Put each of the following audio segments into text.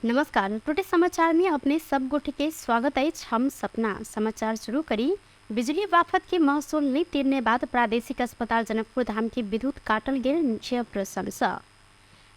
नमस्कार, टुटे समाचार में अपने सब गोटे के स्वागत अछि। हम सपना समाचार शुरू करी। बिजली बाफत के महसूल नहीं तिरने बाद प्रादेशिक अस्पताल जनकपुर धाम के विद्युत काटल गेल मुख्य प्रशंसा।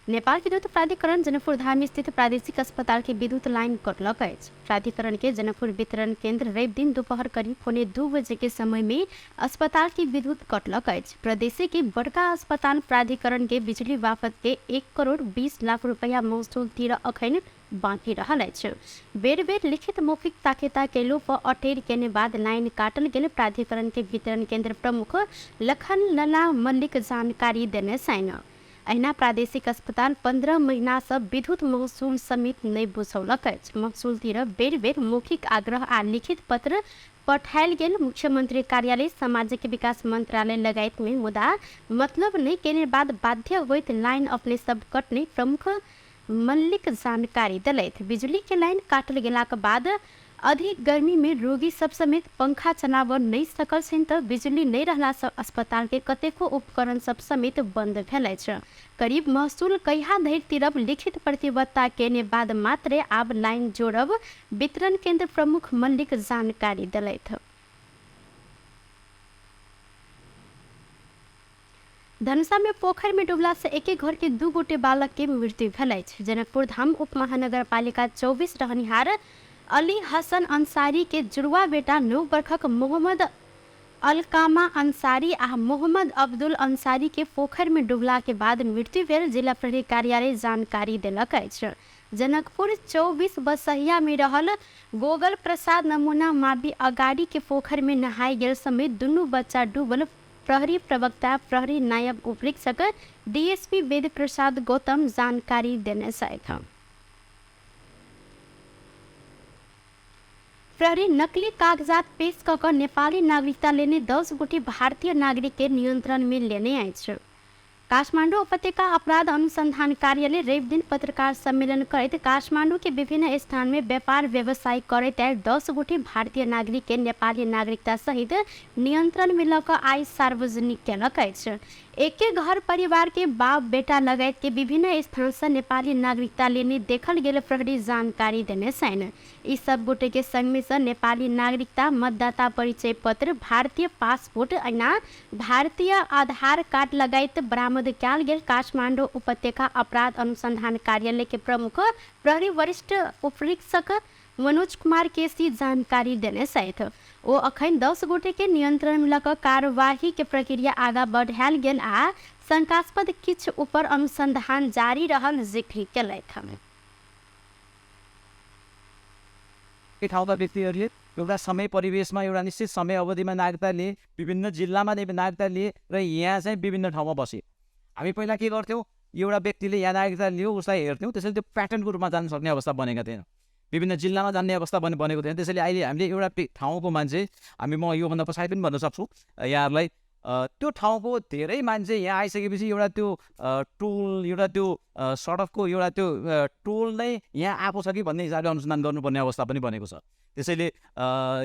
नेपाल विद्युत प्राधिकरण जनकपुर धाम स्थित प्रादेशिक अस्पताल के विद्युत लाइन कटलक अछि। प्राधिकरण के जनकपुर वितरण केंद्र रवि दिन दोपहर करीब 1:45 बजे के समय में अस्पताल के विद्युत कटलक अछि। प्रदेश के बड़का अस्पताल प्राधिकरण के बिजली बाफत के 1 करोड़ 20 लाख रुपया महसूल तिर अखन बाँकी रहल अछि। बेर बेर लिखित मौखिक ताकेता केलो पर अटेर केने बाद लाइन काटल गेल प्राधिकरण के वितरण केंद्र प्रमुख लखन लला मल्लिक जानकारी देने छनि। अहिना प्रादेशिक अस्पताल 15 महीना से विद्युत महसूल समेत नहि बुझौलक अछि। महसूल तिर बेर बेर मौखिक आग्रह आ लिखित पत्र पठायल गेल मुख्यमंत्री कार्यालय, सामाजिक विकास मंत्रालय लगायत में, मुदा मतलब नहि केने बाद बाध्य होइत लाइन अपने सब कटने प्रमुख मल्लिक जानकारी देलथि। बिजली के लाइन काटल गेलाक बाद अधिक गर्मी में रोगी सब समेत पंखा चलाबऽ नहि सकल छनि, तऽ बिजली नहि रहला सँ अस्पताल के कतेको उपकरण सब समेत बंद भेल अछि। करीब महसूल कहिया धरि तिरब, लिखित प्रतिबद्धता केने बाद मात्रे आब लाइन जोड़ब वितरण केंद्र प्रमुख मल्लिक जानकारी देलथि। धनुषा में पोखरि में डूबला से एक एक घर के 2 गोटे बालक के मृत्यु भेल अछि। जनकपुर धाम उप महानगरपालिका 24 रहनिहार अली हसन अंसारी के जुड़वा बेटा 9 बरखक मोहम्मद अलकामा अंसारी आ मोहम्मद अब्दुल अंसारी के पोखरि में डूबला के बाद मृत्यु भेल जिला प्रहरी कार्यालय जानकारी देलक अछि। जनकपुर 24 बसहिया में रहल गोगल प्रसाद नमूना माबी अगाड़ी के पोखरि में नहाय गेल समय दुनू बच्चा डूबल प्रहरी प्रवक्ता प्रहरी नायब उपरीक्षक डीएसपी वेद प्रसाद गौतम जानकारी देने छथि। प्रहरी नकली कागजात पेश कऽ कऽ नेपाली नागरिकता लेने 10 गोटे भारतीय नागरिक के नियंत्रण में लेने अछि। काठमाडौँ उपत्यका अपराध अनुसंधान कार्यालय रवि दिन पत्रकार सम्मेलन करैत काठमाडौँ के विभिन्न स्थान में व्यापार व्यवसाय करैत आयल 10 गोटे भारतीय नागरिक के नेपाली नागरिकता सहित नियंत्रण में लऽ कऽ आइ सार्वजनिक केलक अछि। एके घर परिवार के बाप बेटा लगायत के विभिन्न स्थान से नेपाली नागरिकता लेने देखल गेल प्रहरी जानकारी देने छनि। ई सब गोटे के संग में से नेपाली नागरिकता, मतदाता परिचय पत्र, भारतीय पासपोर्ट अहिना भारतीय आधार कार्ड लगायत बरामद कयल गेल काठमाडौँ उपत्यका अपराध अनुसंधान कार्यालय के प्रमुख प्रहरी वरिष्ठ उपरीक्षक मनोज कुमार केसी जानकारी देने छथि। ओ अखन 10 गोटे के नियंत्रण में लऽ कऽ कार्यवाही के प्रक्रिया आगा बढ़ायल गेल आ शंकास्पद किछु ऊपर अनुसंधान जारी रहल जिक्र केलथि। ठाउँका व्यक्तिहरूले एउटा समय परिवेशमा एउटा निश्चित समय अवधिमा नागरिकता लिए, विभिन्न जिल्लामा नागरिकता लिए र यहाँ चाहिँ विभिन्न ठाउँमा बसे। हामी पहिला के गर्थ्यौँ, एउटा व्यक्तिले यहाँ नागरिकता लियो, उसलाई हेर्थ्यौँ, त्यसैले त्यो प्याटर्नको रूपमा जान सक्ने अवस्था बनेका थिएन, विभिन्न जिल्लामा जान्ने अवस्था बनेको थिएन। त्यसैले अहिले हामीले एउटा ठाउँको मान्छे हामी, म योभन्दा पछाडि पनि भन्न सक्छु यहाँहरूलाई, त्यो ठाउँको धेरै मान्छे यहाँ आइसकेपछि एउटा त्यो टोल, एउटा त्यो सडकको एउटा त्यो टोल नै यहाँ आएको छ कि भन्ने हिसाबले अनुसन्धान गर्नुपर्ने अवस्था पनि बनेको छ। त्यसैले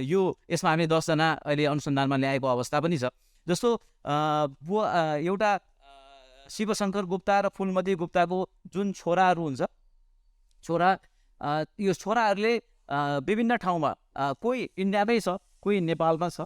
यो यसमा हामीले 10 जना अहिले अनुसन्धानमा ल्याएको अवस्था पनि छ। जस्तो एउटा शिवशङ्कर गुप्ता र फुलमती गुप्ताको जुन छोराहरू हुन्छ, छोरा, यो छोराहरूले विभिन्न ठाउँमा, कोही इन्डियामै छ, कोही नेपालमा छ,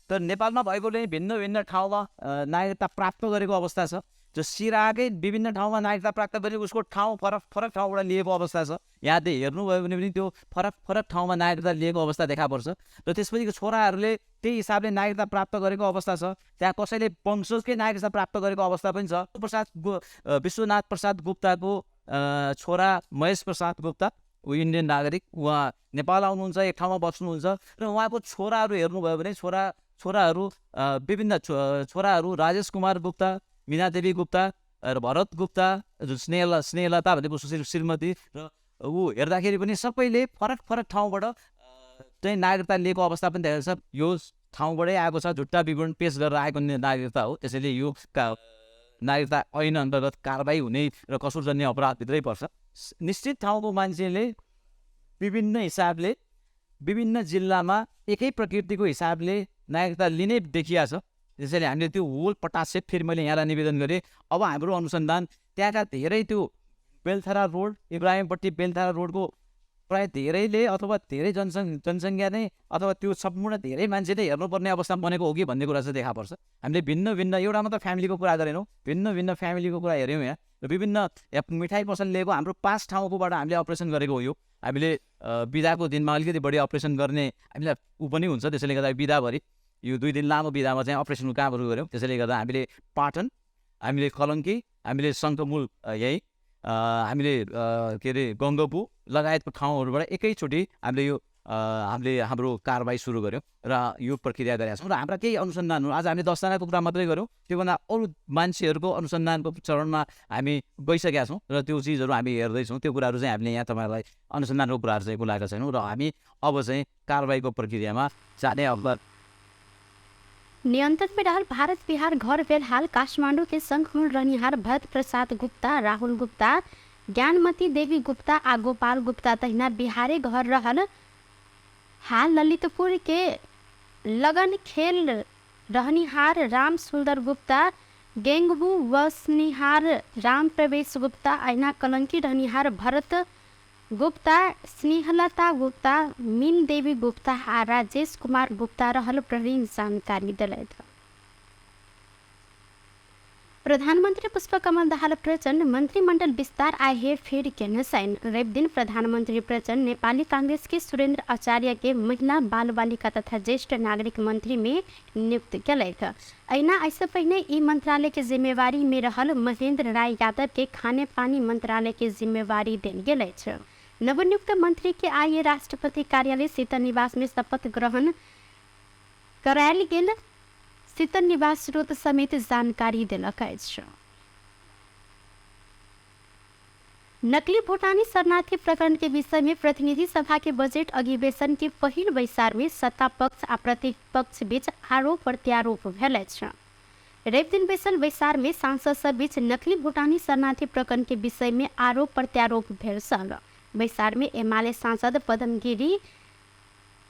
तर नेपालमा भएकोले भिन्न भिन्न ठाउँमा नागरिकता प्राप्त गरेको अवस्था छ। जो सिराकै विभिन्न ठाउँमा नागरिकता प्राप्त गरे उसको ठाउँ फरक फरक ठाउँबाट लिएको अवस्था छ। यहाँ त्यो हेर्नुभयो भने पनि त्यो फरक फरक ठाउँमा नागरिकता लिएको अवस्था देखा पर्छ र त्यसपछिको छोराहरूले त्यही हिसाबले नागरिकता प्राप्त गरेको अवस्था छ। त्यहाँ कसैले वंशजकै नागरिकता प्राप्त गरेको अवस्था पनि छ। प्रसाद विश्वनाथ प्रसाद गुप्ताको छोरा महेश प्रसाद गुप्ता, ऊ इन्डियन नागरिक, उहाँ नेपाल आउनुहुन्छ, एक ठाउँमा बस्नुहुन्छ र उहाँको छोराहरू हेर्नुभयो भने छोराहरू विभिन्न छोराहरू राजेश कुमार गुप्ता, मिनादेवी गुप्ता र भरत गुप्ता, जो स्नेहलता भनेको श्रीमती र ऊ हेर्दाखेरि पनि सबैले फरक फरक ठाउँबाट चाहिँ नागरिकता लिएको अवस्था पनि देखेको छ। यो ठाउँबाटै आएको छ, झुट्टा विवरण पेस गरेर आएको नागरिकता हो। त्यसैले यो नागरिकता ऐन अन्तर्गत कारबाही हुने र कसुरजन्य अपराधभित्रै पर्छ। निश्चित ठाउँको मान्छेले विभिन्न हिसाबले विभिन्न जिल्लामा एकै प्रकृतिको हिसाबले नागरिकता लिने देखिया छ। त्यसैले हामीले त्यो होल पटासेप फेरि मैले यहाँलाई निवेदन गरेँ। अब हाम्रो अनुसन्धान त्यहाँका धेरै त्यो बेलथरा रोड, इब्राहिमपट्टि बेलथरा रोडको प्राय धेरैले अथवा धेरै जनसङ्ख्या नै अथवा त्यो सम्पूर्ण धेरै मान्छेले हेर्नुपर्ने अवस्था बनेको हो कि भन्ने कुरा चाहिँ देखा पर्छ। हामीले भिन्न भिन्न एउटा मात्र फ्यामिलीको कुरा गरेनौँ, भिन्न भिन्न फ्यामिलीको कुरा हेऱ्यौँ यहाँ। र विभिन्न मिठाई पसल लिएको हाम्रो 5 ठाउँकोबाट हामीले अपरेसन गरेको हो यो। हामीले बिदाको दिनमा अलिकति बढी अपरेसन गर्ने हामीलाई ऊ पनि हुन्छ, त्यसैले गर्दा बिदाभरि यो 2 दिन लामो बिदामा चाहिँ अपरेसनको कामहरू गऱ्यौँ। त्यसैले गर्दा हामीले पाटन, हामीले कलङ्की, हामीले शङ्खमूल यहीँ, हामीले के अरे गङ्गपु लगायतको ठाउँहरूबाट एकैचोटि हामीले यो हामीले हाम्रो कारबाही सुरु गऱ्यौँ र यो प्रक्रिया गरेका छौँ। र हाम्रा केही अनुसन्धानहरू आज हामीले 10 जनाको कुरा मात्रै गऱ्यौँ, त्योभन्दा अरू मान्छेहरूको अनुसन्धानको चरणमा हामी गइसकेका छौँ र त्यो चिजहरू हामी हेर्दैछौँ। त्यो कुराहरू चाहिँ हामीले यहाँ तपाईँहरूलाई अनुसन्धानको कुराहरू चाहिँ बोलाएका छैनौँ र हामी अब चाहिँ कारबाहीको प्रक्रियामा जाने। अब नियंत्रण में रहल भारत बिहार घर भेल हाल काठमांडू के शंखमूल रहनिहार भरत प्रसाद गुप्ता, राहुल गुप्ता, ज्ञानमती देवी गुप्ता आ गोपाल गुप्ता तहिना बिहारे घर रहल हाल ललितपुर के लगन खेल रहनिहार राम सुंदर गुप्ता, गेंगबू वसनिहार राम प्रवेश गुप्ता, अहिना कलंकी रहनिहार भरत गुप्ता, स्नेहलता गुप्ता, मीन देवी गुप्ता आ राजेश कुमार गुप्ता रहल प्रहरी जानकारी दिलथि। प्रधानमंत्री पुष्पकमल दाहाल प्रचण्ड मंत्रिमंडल विस्तार आ हेरफेर केने छन्। रवि दिन प्रधानमंत्री प्रचण्ड नेपाली कांग्रेस के सुरेन्द्र आचार्य के महिला बाल बालिका तथा ज्येष्ठ नागरिक मंत्री में नियुक्त केलथि। अहिना एहिसँ पहिने ई मंत्रालय के जिम्मेवारी में रहल महेंद्र राय यादव के खाने पानी मंत्रालय के जिम्मेवारी देल गेल अछि। नवनियुक्त मंत्री के आइ राष्ट्रपति कार्यालय शीतल निवास में शपथ ग्रहण करायल गेल शीतल निवास स्रोत समेत जानकारी देलक अछि। नकली भूटानी शरणार्थी प्रकरण के विषय में प्रतिनिधि सभा के बजट अधिवेशन के पहिल बैसार में सत्ता पक्ष आ प्रतिपक्ष बीच आरोप प्रत्यारोप भेल अछि। रवि दिन बैसल बैसार में सांसद सब बीच नकली भूटानी शरणार्थी प्रकरण के विषय में आरोप प्रत्यारोप भेल छल। बैसार में एमाले सांसद पदम गिरी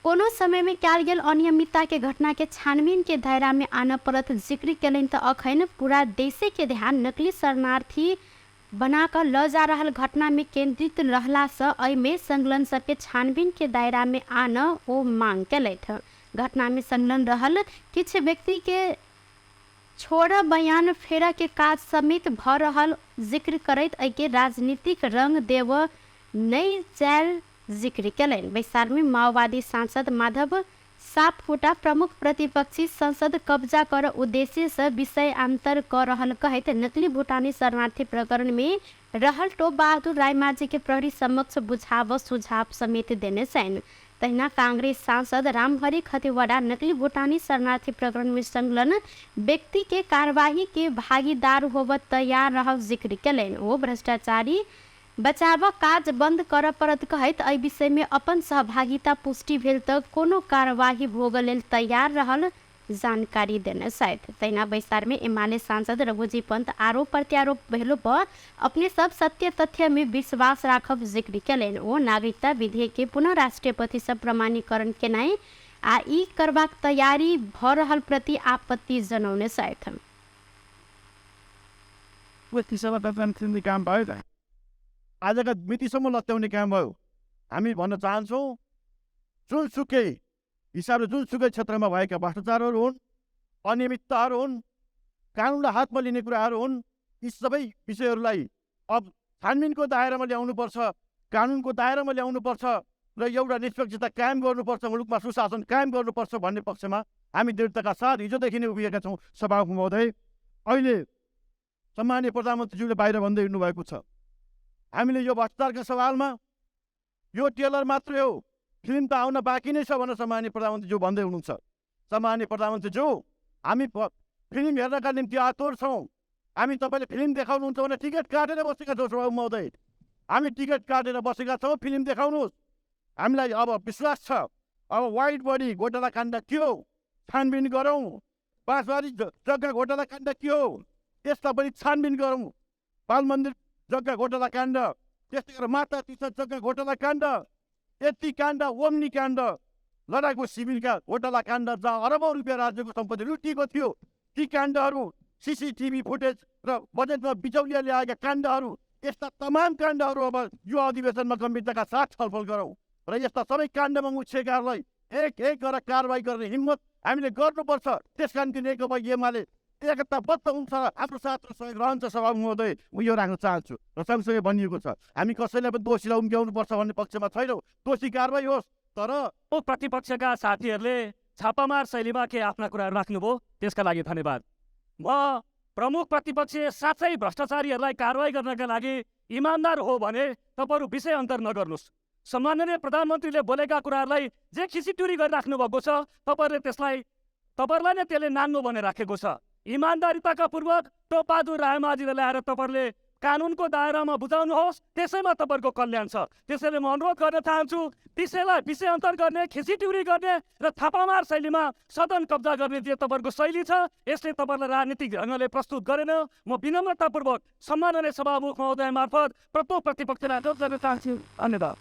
कोनो समय में कयल गेल अनियमितता के घटना के छानबीन के दायरा में आनऽ पड़त जिक्र केलनि तऽ अखन पूरा देशे के ध्यान नकली शरणार्थी बना कऽ लऽ जा रहल घटना में केंद्रित रहलासँ एहिमे संलग्न सबके छानबीन के दायरा में आनऽ ओ मांग केलथि। घटना में संलग्न रहल किछु व्यक्ति के छोड़ बयान फेरऽ के काज समेत भऽ रहल जिक्र करैत एहिके राजनीतिक रंग देबऽ नहि जायल जिक्र केलनि। बैसार में माओवादी सांसद माधव सापकोटा प्रमुख प्रतिपक्षी संसद कब्जा कर उद्देश्य से विषय अंतर कर रहल कहैत नकली भूटानी शरणार्थी प्रकरण में रहल टोप बहादुर रायमाझी के प्रहरी समक्ष बुझाव सुझाव समेत देने छनि। तहिना कांग्रेस सांसद रामहरि खतिवड़ा नकली भूटानी शरणार्थी प्रकरण में संलग्न व्यक्ति के कार्यवाही के भागीदार होब तैयार रहल जिक्र केलनि। ओ भ्रष्टाचारी बचाव काज बंद करऽ पड़त कहैत एहि विषय में अपन सहभागिता पुष्टि भेल तऽ कोनो कार्यवाही भोग लेल तैयार रहल जानकारी देने छथि। तहिना बैसार में एमाले सांसद रघुजी पंत आरोप प्रत्यारोप भेलो पर अपने सब सत्य तथ्य में विश्वास राखब जिक्र केलनि। ओ नागरिकता विधेयक के पुनः राष्ट्रपति सब प्रमाणीकरण केनाइ आ ई करबाक तैयारी भऽ रहल प्रति आपत्ति जनौने छथि। काम भयो, आजका मितिसम्म लत्याउने काम भयो। हामी भन्न चाहन्छौँ जुनसुकै हिसाबले जुनसुकै क्षेत्रमा भएका भ्रष्टाचारहरू हुन्, अनियमितताहरू हुन्, कानुनलाई हातमा लिने कुराहरू हुन्, यी सबै विषयहरूलाई अब छानबिनको दायरामा ल्याउनुपर्छ, कानुनको दायरामा ल्याउनुपर्छ र एउटा निष्पक्षता कायम गर्नुपर्छ, मुलुकमा सुशासन कायम गर्नुपर्छ भन्ने पक्षमा हामी दृढताका साथ हिजोदेखि नै उभिएका छौँ। सभामुख महोदय, अहिले सम्माननीय प्रधानमन्त्रीज्यूले बाहिर भन्दै हिँड्नुभएको छ, हामीले यो भ्रष्टाचारको सवालमा यो टेलर मात्रै हो, फिल्म त आउन बाँकी नै छ भनेर सम्माननीय प्रधानमन्त्रीज्यू भन्दै हुनुहुन्छ। सम्माननीय प्रधानमन्त्रीज्यू, हामी फिल्म हेर्नका निम्ति आतुर छौँ। हामी तपाईँले फिल्म देखाउनुहुन्छ भने टिकट काटेर बसेका छौँ। सभामुख महोदय, हामी टिकट काटेर बसेका छौँ, फिल्म देखाउनुहोस्। हामीलाई अब विश्वास छ, अब वाइड बडी घोटाला काण्ड के हो छानबिन गरौँ, बाँसबारी जग्गा घोटाला काण्ड के हो त्यसलाई पनि छानबिन गरौँ, बाल मन्दिर जग्गा घोटाला काण्ड, त्यस्तै गरेर माता तीर्थ जग्गा घोटाला काण्ड, यति काण्ड, ओम्नी काण्ड, लडाकु शिविरका घोटाला काण्ड जहाँ अरबौँ रुपियाँ राज्यको सम्पत्ति लुटिएको थियो, ती काण्डहरू, सिसिटिभी फुटेज र बजेटमा बिचौलिया ल्याएका काण्डहरू, यस्ता तमाम काण्डहरू अब यो अधिवेशनमा गम्भीरताका साथ छलफल गरौँ र यस्ता सबै काण्डमा मुछेकाहरूलाई एक एक गरेर कारवाही गर्ने हिम्मत हामीले गर्नुपर्छ। त्यसका निम्ति नेकपा एमाले एकताबद्ध हुन्छ र हाम्रो साथ र सहयोग रहन्छ। सभामुख महोदय, म यो राख्न चाहन्छु। र सँगसँगै भनिएको छ, हामी कसैलाई पनि दोषीलाई उम्क्याउनुपर्छ भन्ने पक्षमा छैनौँ, दोषी कारवाही होस्। तर प्रतिपक्षका साथीहरूले छापामार शैलीमा के आफ्ना कुराहरू राख्नुभयो, त्यसका लागि धन्यवाद। म प्रमुख प्रतिपक्ष साँच्चै भ्रष्टाचारीहरूलाई कारवाही गर्नका लागि इमान्दार हो भने तपाईँहरू विषय अन्तर नगर्नुहोस्। सम्माननीय प्रधानमन्त्रीले बोलेका कुराहरूलाई जे खिसिटुरी गरिराख्नु भएको छ, तपाईँहरूले त्यसलाई तपाईँहरूलाई नै त्यसले नाङ्गो भनेर राखेको छ। इमान्दारिताका पूर्वक टोपबहादुर रायमाझीलाई ल्याएर तपाईँहरूले कानुनको दायरामा बुझाउनुहोस्, त्यसैमा तपाईँहरूको कल्याण छ। त्यसैले म अनुरोध गर्न चाहन्छु, विषयलाई विषय अन्तर गर्ने, खिसिटिउरी गर्ने र थापामार शैलीमा सदन कब्जा गर्ने जे तपाईँहरूको शैली छ, यसले तपाईँहरूलाई राजनीतिक ढङ्गले प्रस्तुत गरेन। म विनम्रतापूर्वक सम्माननीय सभामुख महोदय मार्फत प्रमुख प्रतिपक्षलाई अनुरोध गर्न चाहन्छु। धन्यवाद।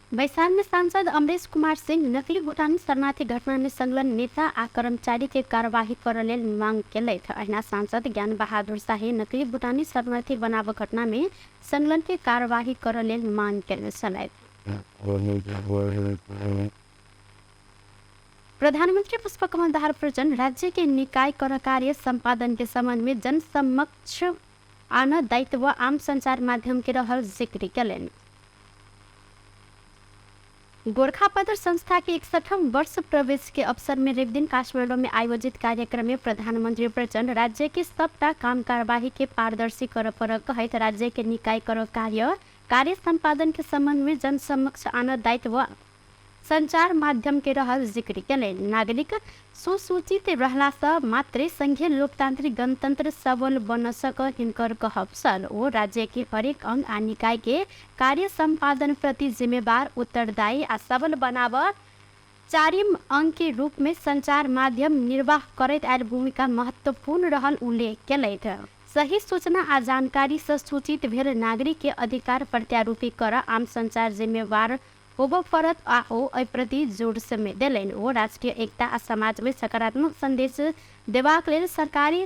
बैसार में सांसद अमरेश कुमार सिंह नकली भूटानी शरणार्थी घटना में संलग्न नेता आ कर्मचारी के कार्यवाही करऽ लेल मांग केलथि। अहिना सांसद ज्ञान बहादुर शाही नकली भूटानी शरणार्थी बनाव घटना में संलग्न के कार्यवाही करऽ लेल मांग केने छलथि। प्रधानमंत्री पुष्पकमल दाहाल प्रचण्ड राज्य के निकाय कर कार्य संपादन के संबंध में जनसमक्ष आन दायित्व आम संचार माध्यम के रहल जिक्र केलनि। गोरखापत्र संस्था के 61वां वर्ष प्रवेश के अवसर में रविदिन काठमाडौँ में आयोजित कार्यक्रम में प्रधानमंत्री प्रचण्ड राज्य के सबटा काम कार्यवाही के पारदर्शी कर पर कहैत राज्य के निकाय कर कार्य कार्य संपादन के संबंध में जनसमक्ष आन दायित्व संचार माध्यम के रहल जिक्र केलनि। नागरिक सुसूचित रहला सँ मात्रै संघीय लोकतांत्रिक गणतंत्र सबल बन सक हिनकर कहब छल। ओ राज्य के हरेक अंग आ निकाय के कार्य संपादन प्रति जिम्मेवार, उत्तरदायी आ सबल बनाब चारिम अंग के रूप में संचार माध्यम निर्वाह करैत आयल भूमिका महत्वपूर्ण रहल उल्लेख केलथि। सही सूचना आ जानकारी सँ सूचित भेल नागरिक के अधिकार प्रत्यारोपित कर आम संचार जिम्मेवार होबऽ पड़त आ ओ एहि प्रति जोर समेत देलनि। ओ राष्ट्रीय एकता आ समाज में सकारात्मक संदेश देबाक लेल सरकारी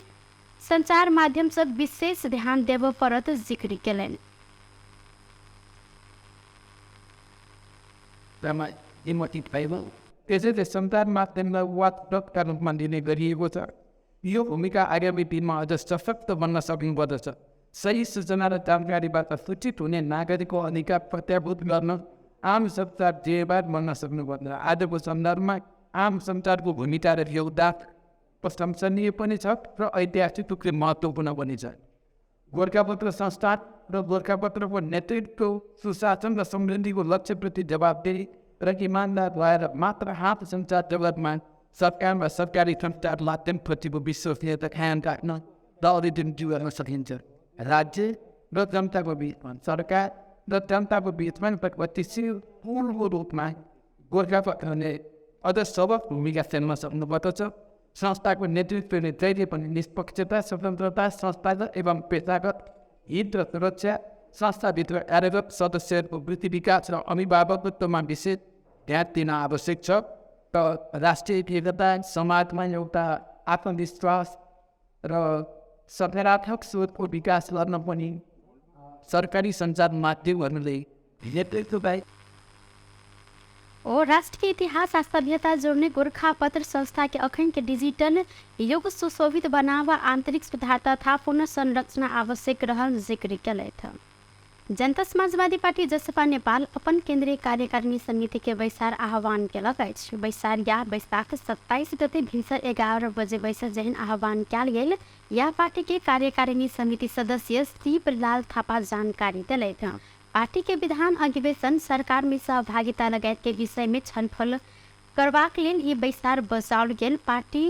संचार माध्यम सँ विशेष ध्यान देबऽ पड़त जिक्र केलनि। त्यसैले सञ्चार माध्यमलाई वाचडगका रूपमा लिने गरिएको छ। यो भूमिका आगामी दिनमा अझ सशक्त बन्न सक्नुपर्दछ। सही सूचना र जानकारीबाट सूचित हुने नागरिकको अधिकार प्रत्याभूत गर्न आम सञ्चार जिम्मेवार बन्न सक्नुपर्छ। आजको सन्दर्भमा आम सञ्चारको भूमिका र योगदान प्रशंसनीय पनि छ र ऐतिहासिक रूपले महत्त्वपूर्ण पनि छ। गोरखापत्र संस्थान र गोरखापत्रको नेतृत्व सुशासन र समृद्धिको लक्ष्यप्रति जवाबदेही र इमान्दार भएर मात्र आम सञ्चार जगतमा सरकार र सरकारी सञ्चार माध्यमप्रतिको विश्वसनीयता कायम राख्न र अभिवृद्धि गर्न सकिन्छ। राज्य र जनताको बिचमा, सरकार र जनताको बिचमा गतिशील पूर्णको रूपमा गोरखापत्रले अझ सबल भूमिका खेल्न सक्नुपर्दछ। संस्थाको नेतृत्वले जहिले पनि निष्पक्षता, स्वतन्त्रता, संस्थागत एवं पेसागत हित र सुरक्षा, संस्थाभित्र कार्यरत सदस्यहरूको वृद्धि विकास र अभिभावकत्वमा विशेष ध्यान दिन आवश्यक छ। र राष्ट्रिय एकता, समाजमा एउटा आत्मविश्वास र सकारात्मक सोचको विकास गर्न पनि सरकारी सञ्चार माध्यमहरूले नेतृत्वलाई ओ राष्ट्र के इतिहास आ सभ्यता जोड़ने गोरखापत्र संस्था के अखन के डिजिटल युग सुशोभित बनावा आंतरिक सुधार तथा पुनः संरचना आवश्यक रहल जिक्र केलथि। जनता समाजवादी पार्टी जसपा नेपाल अपन केंद्रीय कार्यकारिणी समिति के बैसार आह्वान केलक अछि। बैसार या बैसाख 27 गते भिन्सर 11 बजे बैसक जेहन आह्वान कयल गेल। यह पार्टी के कार्यकारिणी समिति सदस्य शिवलाल थापा जानकारी देलथि। पार्टी के विधान अधिवेशन, सरकार में सहभागिता लगायत के विषय में छलफल करबाक लेल ई बैसार बजाओल गेल पार्टी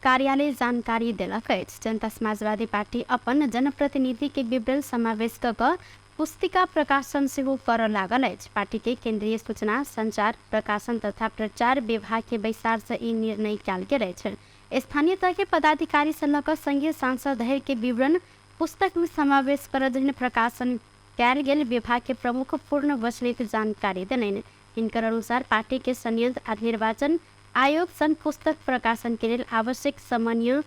कार्यालय जानकारी देलक अछि। जनता समाजवादी पार्टी अपन जनप्रतिनिधि के विवरण समावेश कऽ पुस्तिका प्रकाशन सेहो करऽ लागल अछि। पार्टी के केंद्रीय सूचना संचार प्रकाशन तथा प्रचार विभाग के बैसार से ई निर्णय कयल गेल अछि। स्थानीय तह के पदाधिकारी से लऽ कऽ संघीय सांसद धरि के विवरण पुस्तक में समावेश करऽ जेहन प्रकाशन कयल गेल विभाग के प्रमुख पूर्ण बस्नेत जानकारी देलनि। हिनकर अनुसार पार्टी के संयंत्र आ निर्वाचन आयोग संग पुस्तक प्रकाशन के लेल आवश्यक समन्वय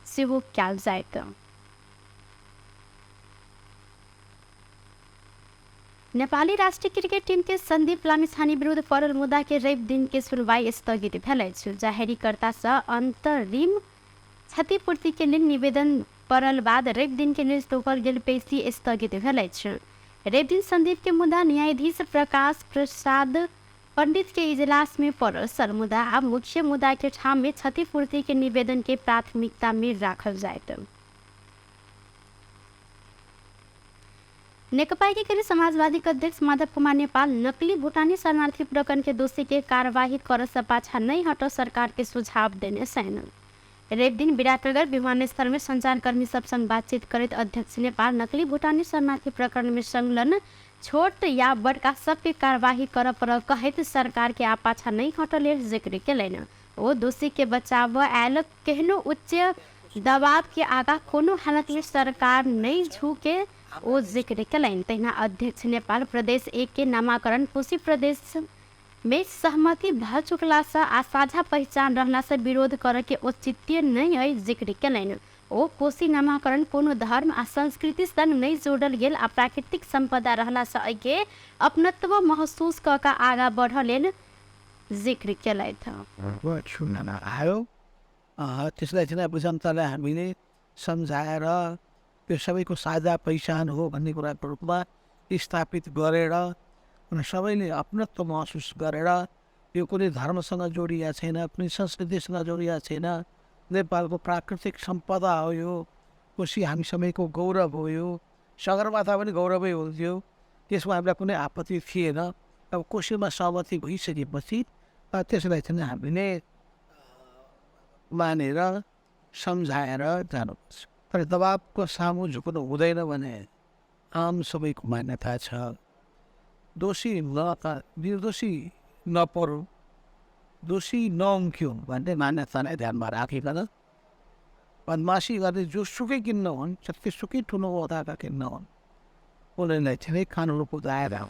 सेहो कयल जायत। नेपाली राष्ट्रिय क्रिकेट टीम के संदीप लामिछाने विरुद्ध पड़ल मुद्दा के रवि दिन के सुनवाई स्थगित भेल अछि। जाहेरीकर्ता सँ अंतरिम क्षतिपूर्ति के लेल निवेदन पड़ल बाद रवि दिन के लेल तोकल गेल पेशी स्थगित भेल अछि। रवि दिन संदीप के मुद्दा न्यायाधीश प्रकाश प्रसाद पंडित के इजलास में पड़ल सर मुदा आब मुख्य मुद्दा के ठाम में क्षतिपूर्ति के निवेदन के प्राथमिकता में राखल जायत। नेकपा एकीकृत समाजवादी के अध्यक्ष माधव कुमार नेपाल नकली भूटानी शरणार्थी प्रकरण के दोषी के कार्यवाही कर से पाछा नहीं हट सरकार के सुझाव देने सैन। रवि दिन विराटनगर विमानस्थल में संचारकर्मी सब संग बातचीत करैत अध्यक्ष नेपाल नकली भूटानी शरणार्थी प्रकरण में संलग्न छोट या बड़का सबके कार्यवाही कर पड़ल कहैत सरकार के आ पाछा नहीं हटल जिक्र केलनि। ओ दोषी के बचाव आयल केहनो उच्च दबाव के आगा कोनो हालत में सरकार नहीं झुके ओ जिक्र केलनि। तहिना अध्यक्ष नेपाल प्रदेश 1 के नामाकरण कोशी प्रदेश में सहमति भ चुकला से आ साझा पहिचान रहला से विरोध करे के औचित्य नहीं है जिक्र केलनि। ओ कोशी नामाकरण कोनो धर्म आ संस्कृति संग नहीं जोड़ल गेल आ प्राकृतिक संपदा रहला से एहिके अपनत्व महसूस क के आगा बढ़ लेल जिक्र केलथि। आयो त्यसलाई चाहिँ अब जनतालाई हामीले सम्झाएर त्यो सबैको साझा पहिचान हो भन्ने कुराको रूपमा स्थापित गरेर सबैले अपनत्व महसुस गरेर यो कुनै धर्मसँग जोडिया छैन, कुनै संस्कृतिसँग जोडिया छैन, नेपालको प्राकृतिक सम्पदा हो यो, कोशी हामी सबैको गौरव हो यो, सगरमाथा पनि गौरवै हुन्थ्यो, त्यसमा हामीलाई कुनै आपत्ति थिएन। अब कोशीमा सहमति भइसकेपछि त्यसलाई चाहिँ हामीले मानेर सम्झाएर जानुपर्छ। तर दबाबको सामु झुक्नु हुँदैन भने आम सबैको मान्यता छ। दोषी निर्दोषी नपरौँ, दोषी नअङ्क्यौँ भन्ने मान्यतालाई ध्यानमा राखिकन बदमासी गर्ने जोसुकै किन नहुन्, जतिसुकै ठुलो ओहदाका किन नहुन्, उनीहरूलाई चाहिँ कानुनको दायरा हो।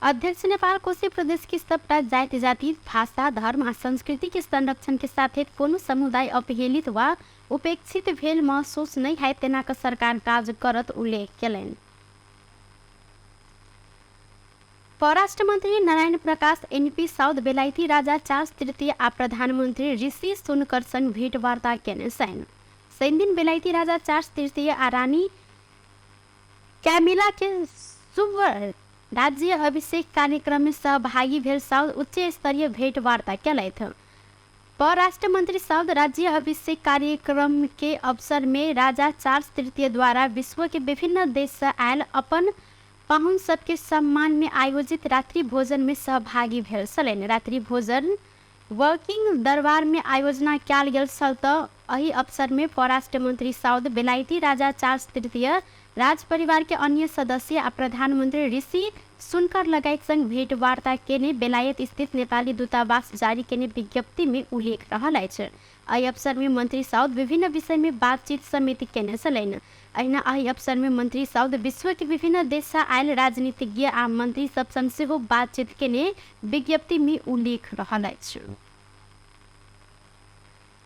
अध्यक्ष नेपाल कोशी प्रदेश की सबटा जाति जाति भाषा धर्म आ संस्कृति के संरक्षण के साथे कोनो समुदाय अपहेलित वा उपेक्षित भेल महसूस नहीं है तेना के सरकार काज करत उल्लेख केलनि। परराष्ट्र मंत्री नारायण प्रकाश एनपी साउद बेलायती राजा चार्ल्स तृतीय आ प्रधानमंत्री ऋषि सुनकर संग भेंटवार्ता केने छनि। शनिदिन बेलायती राजा चार्ल्स तृतीय आ रानी कैमिला के शुभ राज्य अभिषेक कार्यक्रम में सहभागी भेल साउद उच्च स्तरीय भेंटवार्ता केलथि। परराष्ट्र मंत्री साउद राज्य अभिषेक कार्यक्रम के अवसर में राजा चार्ल्स तृतीय द्वारा विश्व के विभिन्न देश से आयल अपन पाहुन सबके सम्मान में आयोजित रात्रि भोजन में सहभागी भेल छलनि। रात्रि भोजन वर्किंग दरबार में आयोजना कयल गेल छल त एहि अवसर में परराष्ट्र मंत्री साउद बेलायती राजा चार्ल्स तृतीय राज परिवार के अन्य सदस्य आ प्रधानमंत्री ऋषि सुनकर लगायत संग भेंटवार्ता केने बेलायत स्थित नेपाली दूतावास जारी केने विज्ञप्ति में उल्लेख रहल अछि। एहि अवसर में मंत्री साउद विभिन्न विषय में बातचीत समेत केने छलनि। अहिना एहि अवसर में मंत्री साउद विश्व के विभिन्न देश से आयल राजनीतिज्ञ आ मंत्री सब संग सेहो बातचीत केने विज्ञप्ति में उल्लेख रहल अछि।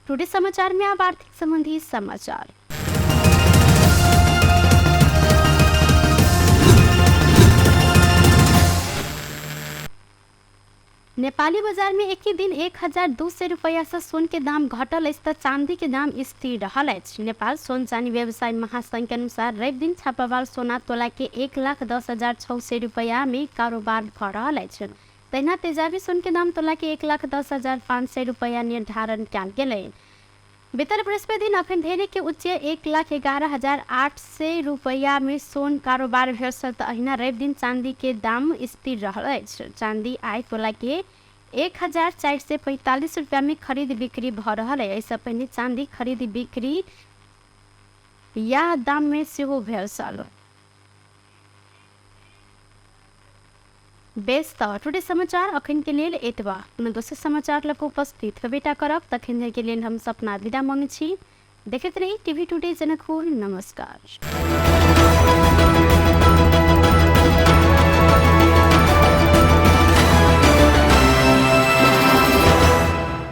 टुडे समाचार में अब आर्थिक संबंधी समाचार। नेपाली बजार में एक ही दिन 1200 रुपया से सोन के दाम घटल अछि त चांदी के दाम स्थिर रहल अछि। नेपाल सोन चानी व्यवसाय महासंघ के अनुसार रवि दिन छापावाल सोना तोला के 1,10,600 रुपया में कारोबार भ रहल अछि। तहिना तेजाबी सोन के दाम तोला के 1,10,500 रुपया निर्धारण कयल गेल। बीतल बृहस्पति दिन अखन धरि के उच्च 1,11,800 रुपया में सोन कारोबार भेल छल त अहिना रवि दिन चांदी के दाम स्थिर रहल अछि। चांदी आइ तोला के 1,445 रुपया में खरीद बिक्री भ रहल है। एहिसँ पहिने चांदी खरीद बिक्री या दाम में सेहो भेल छल। बेस त टुडे समाचार अखन के लेल एतबा। कोनो दोसर समाचार लग उपस्थित होबेटा करब, तखन धरि के लेल हम सपना विदा मांगै छी। देखैत रही टीवी टुडे जनकपुर। नमस्कार।